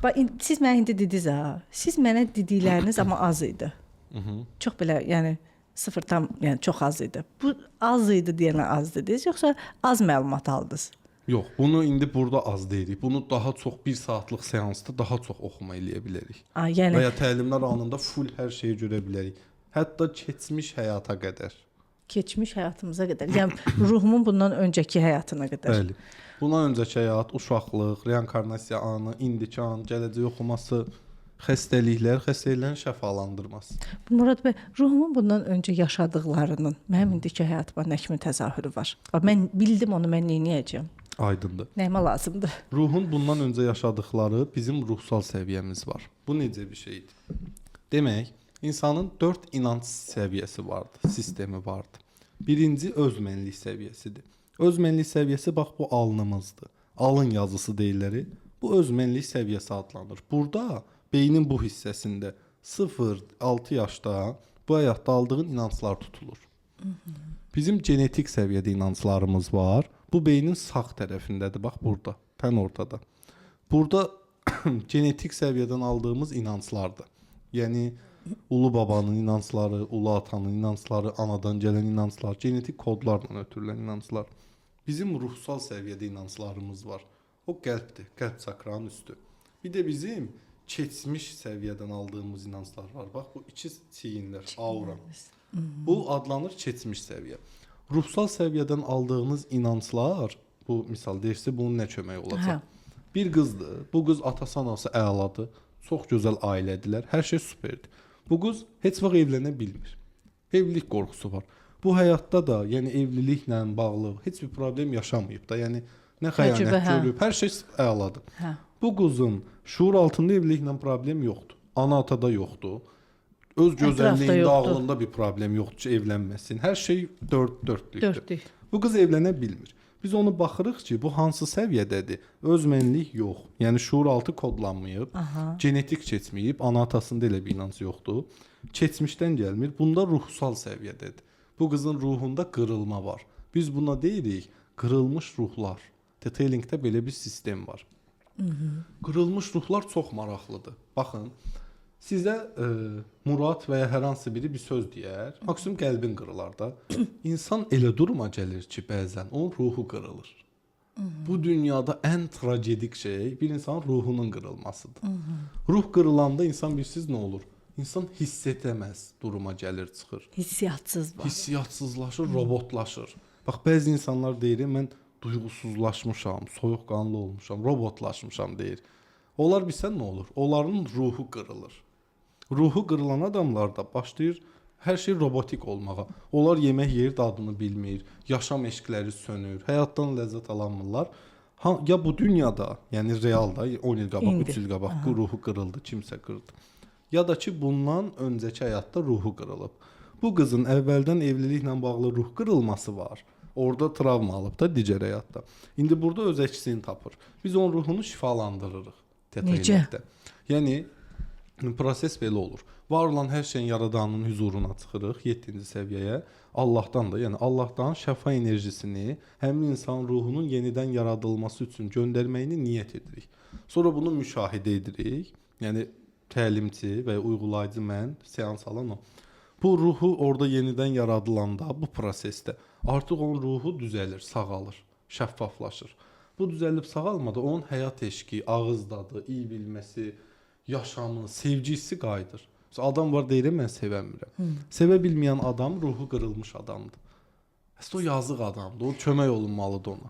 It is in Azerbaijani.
Bax siz mənə indi dediniz ha. Siz mənə dedikləriniz amma az idi. Çox belə, yəni sıfır tam, yəni çox az idi. Bu az idi deyənə az dediniz, yoxsa az məlumat aldınız? Yox, bunu indi burada az deyirik. Bunu daha çox 1 saatlıq seansda daha çox oxuma eləyə bilərik. A, yəni Və ya təlimlər anında full hər şeyi görə bilərik. Hətta keçmiş həyata qədər. Keçmiş həyatımıza qədər. Yəni ruhumun bundan öncəki həyatına qədər. Bəli. Bundan öncəki həyat, uşaqlıq, reinkarnasiya anı, indiki an, gələcək oxuması, xəstəliklər, xəstəliklərin şəfalandırması. Murad bəy, ruhumun bundan öncə yaşadıqlarının mənim indiki həyatıma nə kimi təzahürü var? Bax mən bildim onu, mən nə edəcəyəm? Aydındır. Nəyimə lazımdır? Ruhun bundan öncə yaşadıkları bizim ruhsal səviyyəmiz var. Bu necə bir şeydir? Demək, insanın 4 inanc səviyyəsi vardır, sistemi vardır. Birinci özmənlik səviyyəsidir. Özmənlik səviyyəsi bax bu alnımızdır. Alın yazısı deyirlər. Bu özmənlik səviyyəsi adlanır. Burada beynin bu hissəsində 0-6 yaşda bu həyatda aldığın inanclar tutulur. Bizim genetik səviyyədə inanclarımız var. Bu beynin sağ tərəfindədir, bax burada, tən ortada. Burada genetik səviyyədən aldığımız inanclardır. Yəni ulu babanın inancları, ulu atanın inancları, anadan gələn inanclar, genetik kodlarla ötürülən inanclar. Bizim ruhsal səviyyədə inanclarımız var. O qəlbdir, qəlb çakranın üstü. Bir də bizim keçmiş səviyyədən aldığımız inanclar var. Bax bu iki çiyinlər, aura. Bu adlanır keçmiş səviyyə. Ruhsal səviyyədən aldığınız inanclar, bu misal deyirsə bunun nə köməyi olacaq? Hə. Bir qızdır. Bu qız atası anası əladır. Çox gözəl ailədirlər. Hər şey superdir. Bu qız heç vaxt evlənə bilmir. Evlilik qorxusu var. Bu həyatda da, yəni evliliklə bağlı heç bir problem yaşamayıb da. Yəni nə xəyanət Təcrübə, hə. görüb, hər şey əladır. Hə. Bu qızın şuur altında evliliklə problem yoxdur. Ana atada yoxdur. Öz gözəlliyində, yoxdur. ağlında bir problem yoxdur ki, evlənməsin. Hər şey dörd dörtlükdür. Dörtlük. Bu qız evlənə bilmir. Biz onu baxırıq ki, bu hansı səviyyədədir? Özmənlik yox. Yəni şuur altı kodlanmayıb, Aha. genetik keçməyib, ana atasında elə bir inanc yoxdur. Keçmişdən gəlmir. Bunda ruhsal səviyyədədir. Bu qızın ruhunda qırılma var. Biz buna deyirik qırılmış ruhlar. Theta Healingdə belə bir sistem var. Qırılmış ruhlar çox maraqlıdır. Baxın, sizə Murad və ya hər hansı biri bir söz deyər, maksimum qəlbin qırılar da. İnsan elə duruma gəlir ki, bəzən onun ruhu qırılır. Bu dünyada ən tragedik şey bir insanın ruhunun qırılmasıdır. Ruh qırılanda insan bilirsiz nə olur? İnsan hiss etməz duruma gəlir, çıxır. Hissiyatsız var. Hissiyatsızlaşır, robotlaşır. Bax bəzi insanlar deyir, mən duyğusuzlaşmışam, soyuqqanlı olmuşam, robotlaşmışam deyir. Onlar bilsən nə olur? Onların ruhu qırılır. Ruhu qırılan adamlar da başlayır hər şey robotik olmağa. Onlar yemək yeyir, dadını bilmir, yaşam eşqləri sönür, həyatdan ləzzət alamırlar. Ha, ya bu dünyada, yəni realda 10 il qabaq, İndi. 3 il qabaq ruhu qırıldı, kimsə qırdı. Ya da ki bundan öncəki həyatda ruhu qırılıb. Bu qızın əvvəldən evliliklə bağlı ruh qırılması var. Orada travma alıb da digər həyatda. İndi burada öz əksini tapır. Biz onun ruhunu şifalandırırıq. Theta Necə? Healingdə. Yəni proses belə olur. Var olan hər şeyin yaradanının hüzuruna çıxırıq 7-ci səviyyəyə. Allahdan da, yəni Allahdan şəfa enerjisini həmin insanın ruhunun yenidən yaradılması üçün göndərməyini niyyət edirik. Sonra bunu müşahidə edirik. Yəni təlimçi və ya uyğulayıcı mən, seans alan o. Bu ruhu orada yenidən yaradılanda bu prosesdə artıq onun ruhu düzəlir, sağalır, şəffaflaşır. Bu düzəlib sağalmada onun həyat eşqi, ağız dadı, iyi bilməsi, yaşamı, sevgi hissi qayıdır. Məsələn, adam var deyir, mən sevəmirəm. Sevə bilməyən adam ruhu qırılmış adamdır. Əslində o yazıq adamdır. O kömək olunmalıdır ona.